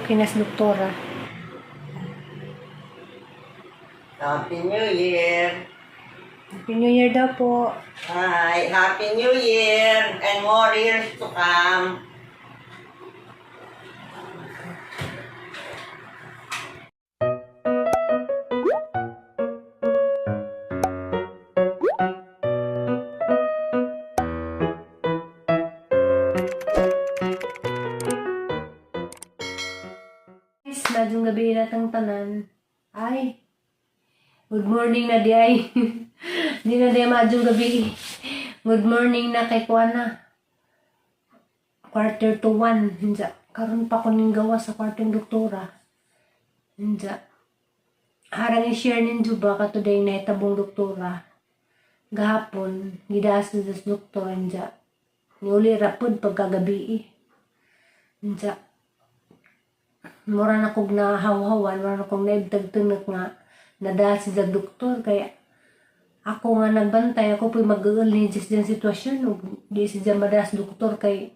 Okay na si doktora. Happy New Year! Happy New Year daw po. Hi! Happy New Year! And more years to come! Guys, madyong gabi na tang tanan. Ay, good morning na di ay. Di na di madyong gabi. Good morning na kay Kuana. 12:45. Hinja. Karon pa ko ning gawa sa kwartong doktora. Hinja. Harang i-share ninyo ba ka today na itabong doktora. Gahapon, gidaas na sa doktor. Hinja. Niuli rapod pagkagabi eh. Hinja. Mura na kog nahaw-hawan, mura na kog naibtag-tunok nga nadal si sa doktor kaya ako nga nagbantay, ako po'y mag-uul ni Diyos diyang sitwasyon ug di siya madas doktor kay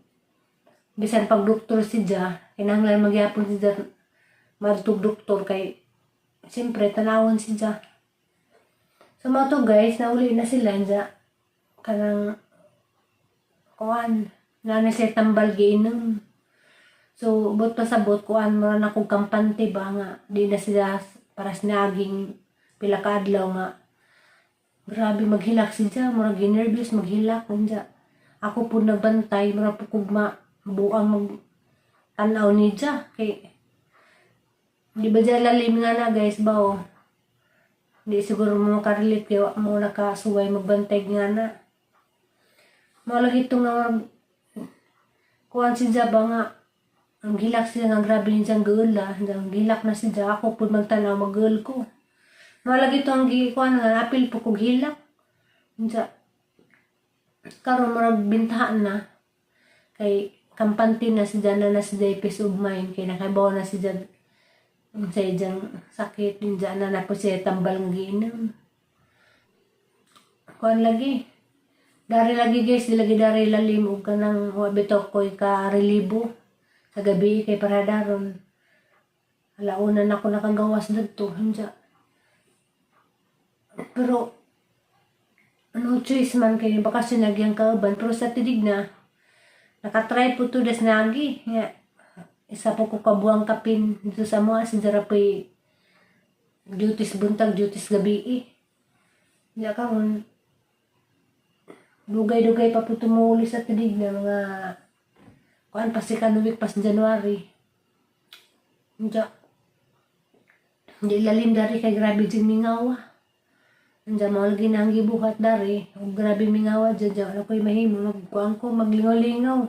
bisan pag doktor siya kinahanglan magyapon siya madtog doktor kay siyempre tanawon siya. So mga to guys, nauli na sila dya kanang kuan na na siya tambal giinom. So, bot pa sa bot, kuan mo na akong kampante ba nga, di na sila para naging pila ka adlaw nga. Grabe maghilak siya, murag ginervyos maghilak unja. Ako po nagbantay, murag po kog buang mag tanaw niya kay di ba dyan lalim nga na guys ba oh. Di siguro mo makarelate kay wa mo nakasuway magbantay nga na. Mao lagi ito nga murag kuan siya ba nga ang gilak siya nga grabe niya siyang geula, ang gilak na siya ako pud magtanaw maggeul ko. Mao lagi to ang gi kuan nga apil po kog hilak. Unsa karon murag bintahan na kay kampante na siya na na siya peace of mind kay nakabaw na siya unsa iyang sakit unsa na na po siya tambal nga giinom. Kuan lagi dari lagi guys, di lagi dari lalim og kanang wa bitaw ko'y ka relibo sa gabi kay para daron alauna na ako nakagawas dadto unsa. Pero no choice man kay baka sinagyang kauban pero sa tidig na nakatry po to des nagi nga isa po ko kabuang kapin dito sa mga si Jarapoy duties buntag duties gabi eh. Nga karon dugay-dugay pa po tumuli sa tidig na mga kuan pa si week pa sa January. Unsa hindi lalim dari kay grabe jud mingawa. Unsa mao lagi na ang gibuhat dari ug grabe mingawa jud dyan wala ko'y mahimo magkuan ko maglingaw-lingaw.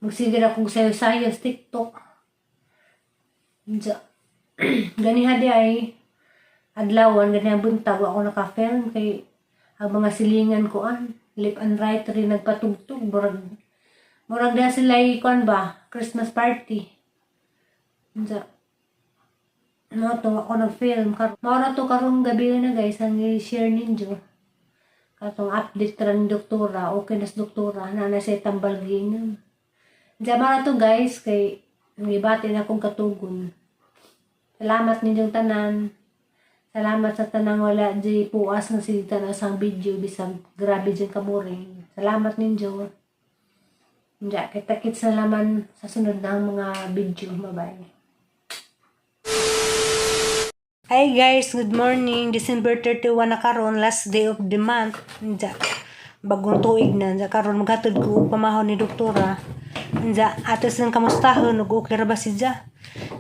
Magsige ra kog sayo-sayo sa TikTok. Unsa ganiha di ay adlawan ganiha buntag wa ako naka-film kay ang mga silingan ko an left and right rin nagpatugtog murag murag na sila kuan ba Christmas party. Unsa mo to ako nag-film mao na to karong gabi na guys ang i-share ninyo katong update ra ni doktora. Okay na sa doktora na na siya tambal giinom. Diyan mao na to guys kay gibati na akong katugon. Salamat ninyong tanan. Salamat sa tanang wala di puas nga sige tanaw sa video bisag grabe jud kaboring. Salamat ninyo. Diya, kita-kits na naman sa sunod na mga video. Bye-bye. Hi guys, good morning. December 31 na karon, last day of the month. Diya, bagong tuig na. Diya, karon maghatod ko og pamahaw ni doktora. Diya, ato silang kamustahon ug okay ra ba siya?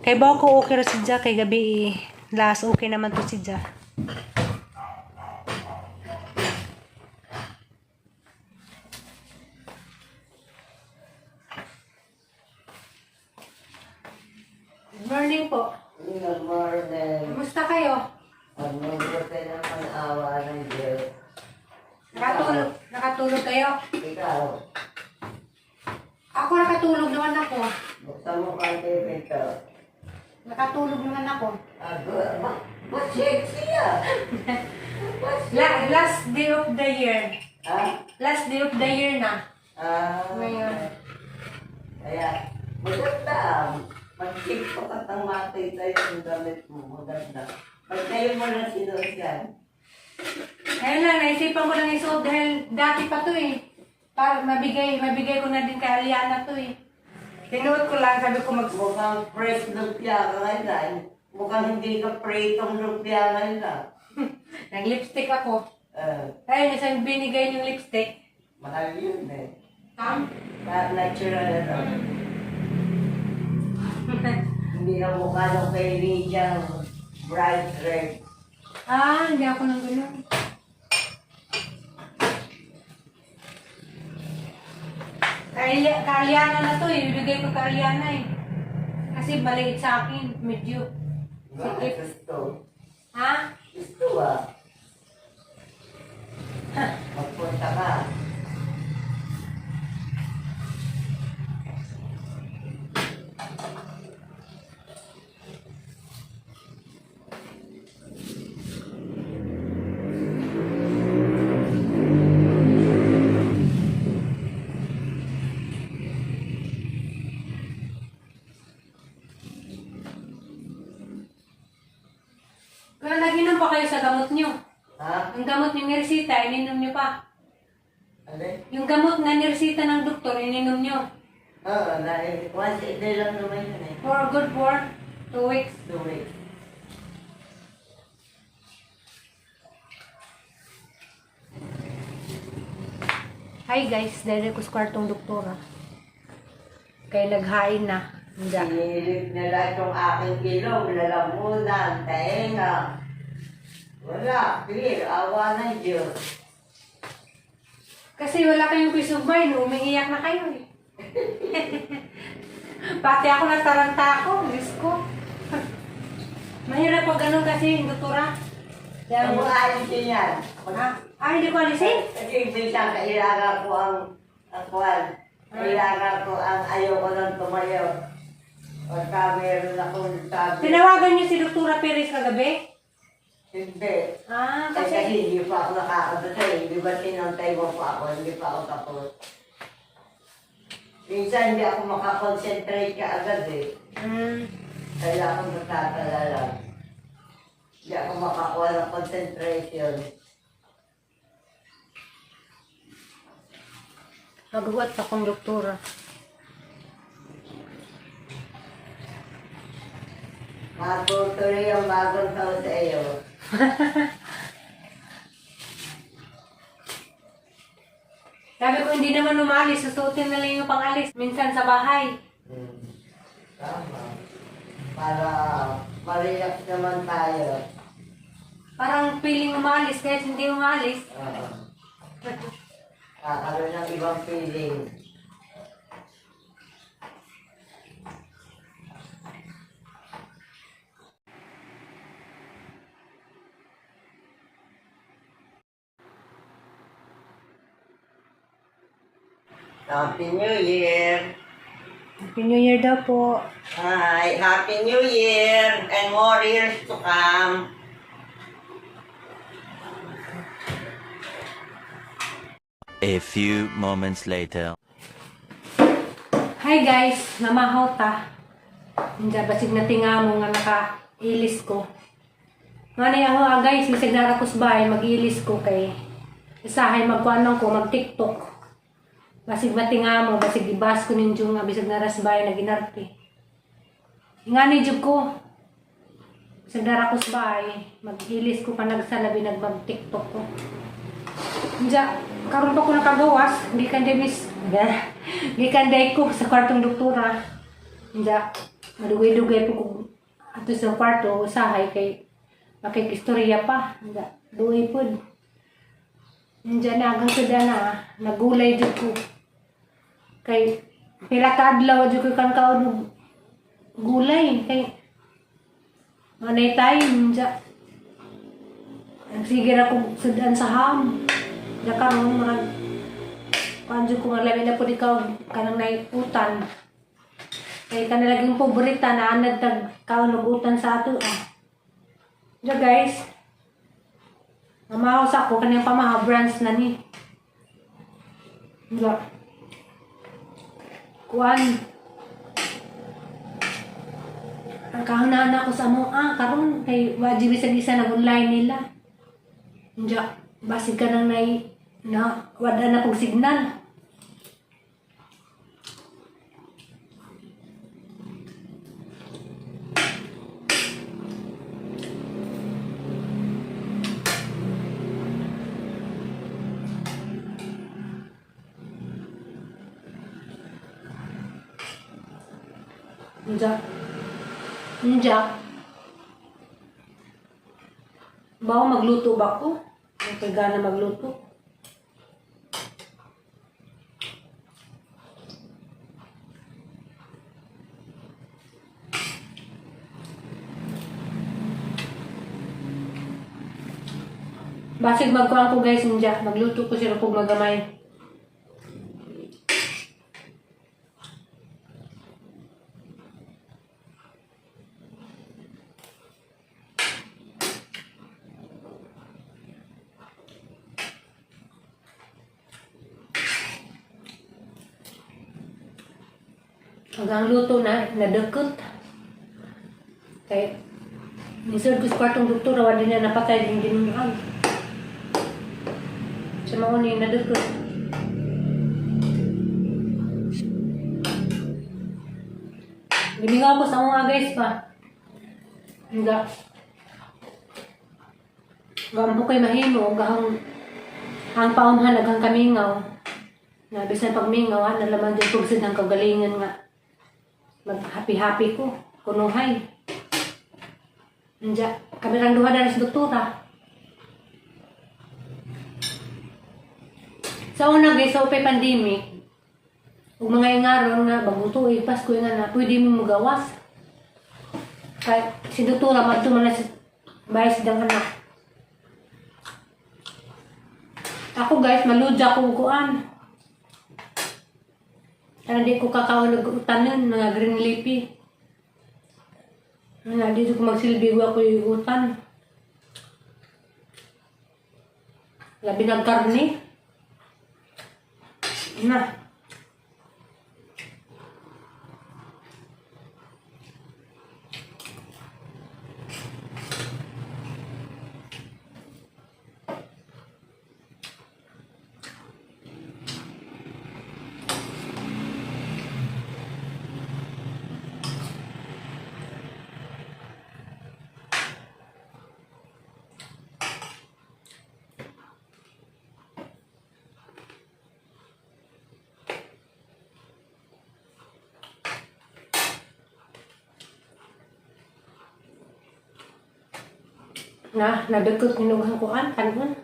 Kay ba ko okay ra siya kay gabi eh, last okay naman to siya. Good morning po. Good morning! Kumusta kayo? Ang mabuti naman awa ng Diyos. Nakatulog, nakatulog kayo? Ikaw, Ako nakatulog naman ako. buksan mo konti ito. Nakatulog naman ako. Ah, But siya! Last day of the year. Ah? Last day of the year na. Ah, Ngayon. kaya, maganda. Mag-sexy Sukat ang matay tayo ng damit mo. Maganda. Ba't kayo mo na sinuot yan? Ayun lang, naisipan ko lang isuot dahil dati pa to eh. Para mabigay ko na din kay Aliana to eh. Tinuot ko lang, sabi ko mag. Mukhang fresh lumpia ka ngayon ah. Mukhang hindi ka pritong lumpia ngayon ah. Nag-lipstick ako. Eh, Ayun, isang binigay yung lipstick. Mahal yun eh. Tam? Natural ano. Hindi na mukha nung kay Lydia, bright red. Ah, hindi ako nang ganun. Kay Aliana na to eh. Ibigay ko kay Aliana eh. Kasi maliit sa akin, medyo. Bakit Sikip. gusto? Ha? Gusto ah. Magpunta ka. Pero naginom pa kayo sa gamot nyo. Ha? Ang gamot yung niresita, ininom nyo pa. Ano? Yung gamot na niresita ng doktor, ininom nyo. Oo, na, once a day lang naman yun eh. For good for 2 weeks. 2 weeks. Hi guys, dahil ko sa kwartong doktora. Kaya naghain na. Hindi. Sinilip nila itong aking ilong, lalamunan, taenga. Wala, clear, awa ng Diyos. Kasi wala kayong peace of mind, umiiyak na kayo eh. Pati ako nataranta ako, Diyos ko. Mahirap pag ganun kasi, doktora. Ang Yan. mga alisin yan. Ah, hindi ko alisin? Kasi minsan kailangan ko ang kwan. Kailangan ko ang ayaw ko nang tumayo. Pagka meron akong sabi. Tinawagan niyo si Doktora Perez kagabi? Hindi. Ah, Kasi, kasi. hindi pa ako nakakabasa eh. Di ba tinantay mo pa ako? Hindi pa ako tapos. Minsan hindi ako makakonsentrate ka agad eh. Kailangan matatala lang. Hindi ako makakuha ng concentration. Magawa pa akong doktora. Matutuloy ang bagong taon sa iyo. Sabi ko, hindi naman umalis. Susuotin na lang yung pangalis. Minsan sa bahay. Tama. Para ma-relax naman tayo. Parang feeling umalis kahit hindi umalis. Oo. Kakaroon ng ibang feeling. Happy New Year! Happy New Year daw po. Hi! Happy New Year! And more years to come! A few moments later. Hi guys, namahaw ta. Hindi basig na tinga mo nga naka-ilis ko. Nga na ako ah, guys, bisag nara ko sa bahay, mag-ilis ko kay isahay magkuanon ko, mag-TikTok. Basig matinga mo, basig ibas ko ninyo nga bisag nara sa bahay naginarte. Nga ni jud ko. Bisag nara ko sa bahay, mag-ilis ko pa nagsalabi nagmag-TikTok ko. Diya, karon pa ko nakagawas, gikan day miss, gikan day ko sa kwartong doktora. Diya, madugay-dugay po ko ato sa kwarto, usahay kay makikistorya pa. Diya, duay pod. Diya na, hanggang sa na, nagulay jud ko. Kay, pila ka adlaw jud ko kan kaon og gulay kay manay time diya. Sige ra kog sudan sa ham. Da karon murag kuan jud ko nga labi na pud ikaw kanang naiutan. Kay kana laging pobreta na anad tag kaon og utan sa ato ah. Da guys. Mamahaw sa ako kanang pamahaw branch na ni. Da. Kuan. Ang kahuna ko sa mo, karon kay wajib bisag isa nag online nila. Diya, basig ka nang nay na wala na pong signal. Diya. Diya. Bawa magluto ba ko? Ang gana magluto. Basig magkuhan ko guys, ninja. Magluto ko sila kung magamay. Hanggang luto na, nadakot. Kay, nisod ko sa kwartong doktor, wala din na napatay din ginunuan. Sa mga ni nadakot. Gimingaw ko sa mga guys pa. Nga. Gampo kay mahimo, gahang ang paumhan aghang kamingaw. Na bisan pagmingaw, ha, nalaman din pugsid ang kagalingan nga. Mag happy happy ko, kunuhay. Nja, kami lang duha na sa doktora. Sa una guys, sa upay pandemic, ug mga ingaron nga bagong tuig, Pasko nga na, pwede mo magawas. Kay si doktora madto man na sa bahay sa dang anak. Ako guys, maludya ko kuan. Kaya di ko kakaon og utanon, mga green leafy. Nga, dito ko magsilbi ko ako yung utan. Labi ng karne. Na. Na, nadagkot ninughang kuan, kanon.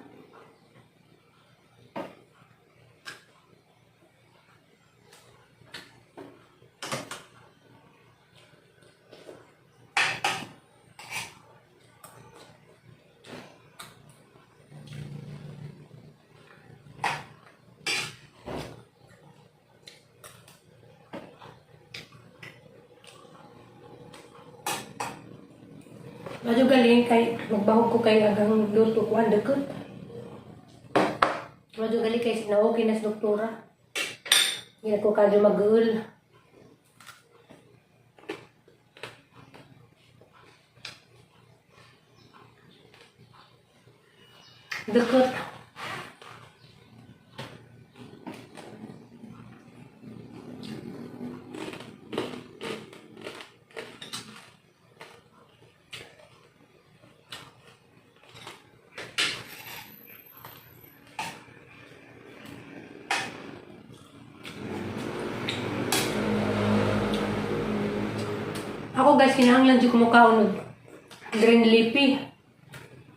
Medyo galing kay magbahog ko kay agang luto ko ang dagkot. Medyo galing kay sinaoki na sa doktora. Hindi ko kadyo mag-uul. Dagkot. Ako guys, kinahanglan jud ko mukaon og green leafy.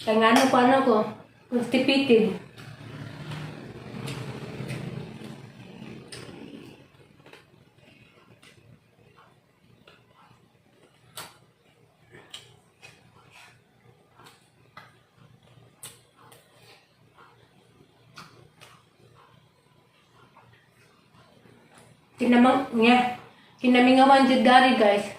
Kay ngano pa ano ko, constipated. Kinamang niya. Kinamingawan jud dari guys.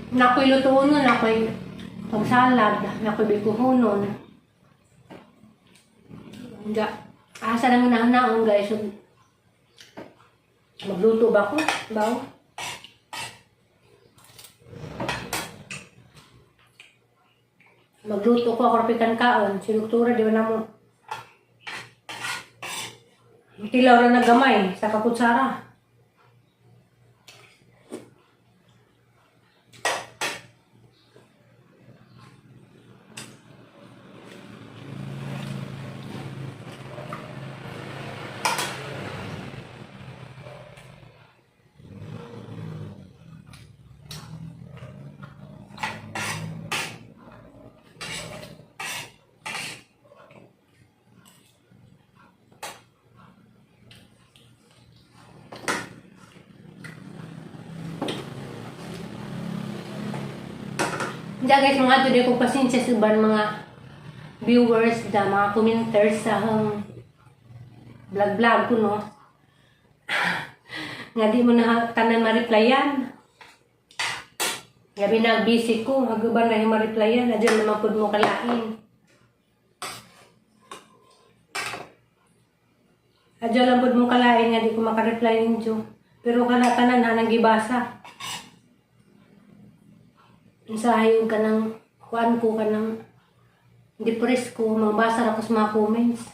Nakoy lutuon nun, nakoy pagsalad, nakoy bikuhonon. Hindi. Asa nang naon, guys. Magluto ba ko? Baw? Magluto ko ako rapitan kaon. Si doktora, di ba na mo? Tilaw ra na gamay sa kakutsara. Hindi guys, mga today ko pasensya sa ibang mga viewers, da, mga commenters sa akong vlog-vlog ko, no? Nga di mo na tanan ma-replyan. Gabi na busy ko, haguban na yung ma-replyan, adyan naman pud mo kalain. Adyan lang pud mo kalain nga di ko makareply ninyo. Pero kana tanan ha nang gibasa. Unsahay ka ng kuan ko ka ng depressed ko, mabasa ra ko sa mga comments.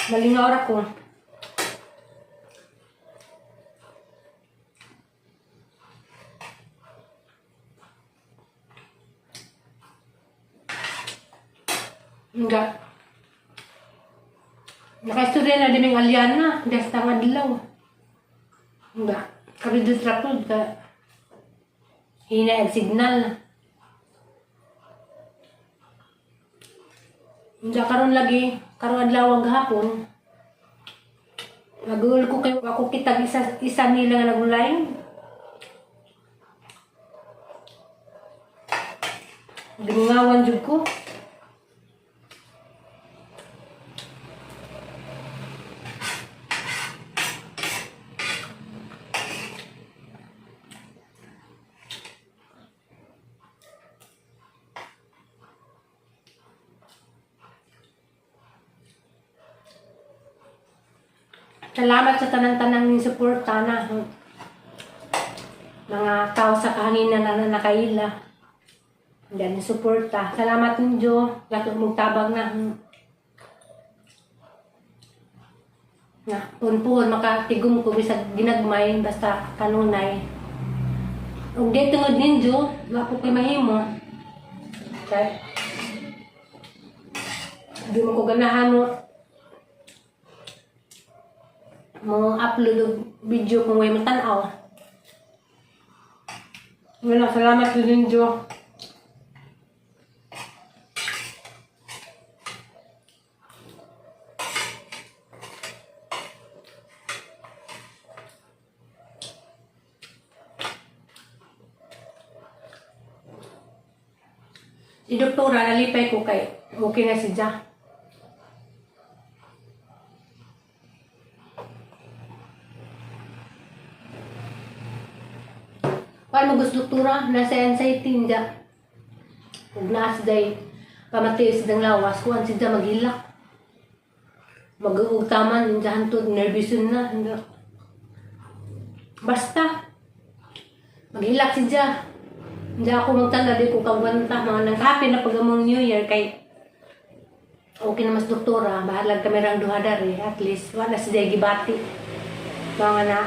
Malingaw ra ko. Nga. Nakaistorya na din yung Aliana, desta nga adlaw. Nga. Karidot ra ko, ka hina ang signal. Nga karon lagi, karon adlaw ang hapon. Nagul ko kay ako kitag isa isa nila nga nagulain. Gingawan jud ko. Salamat sa tanan-tanang ning suporta na mga tao sa kahanginan na nakaila. Yan, suporta. Salamat ninyo. Lato mong tabang na. Na, punpuon, makatigom ko bisag ginagmay, basta kanunay. Ug di tungod ninyo, wa ko kay mahimo. Kay di mo ko ganahan mo mo upload og video kung way matan-aw. Wala, salamat ninyo. Si Doktora, nalipay ko kay okay na si Ja. Paano mo gusto, Doktora? Nasa anxiety niya. Kung naas day, pamatay sa dang lawas, kuhan si Ja maghilak. Mag-uugtaman, niya hantod, nervous yun na. Hindi. Basta, maghilak si Ja. Hindi ako magtanda, di ko kagwanta. Mga nang happy na pag among New Year kay okay na mas doktora, bahalag kami rang duha dari. At least, wala si Jay gibati. Mga na,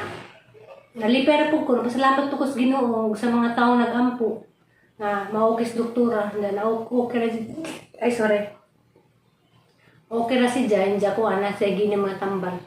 nalipera po ko, pasalamat po ko sa Ginoo ug sa mga taong nag-ampo na maokis doktora, na na okay ra ay sorry. Okay ra si Jay, hindi ako ana sa gini mga tambal.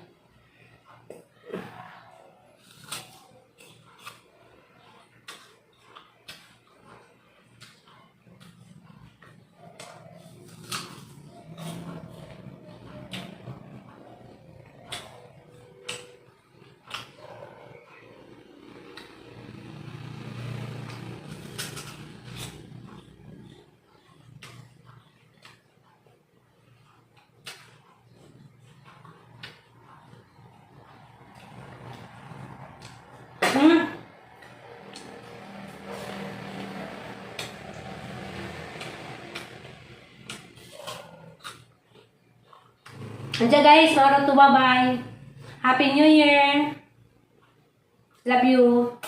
Andiyan guys, maro to, bye-bye. Happy New Year! Love you!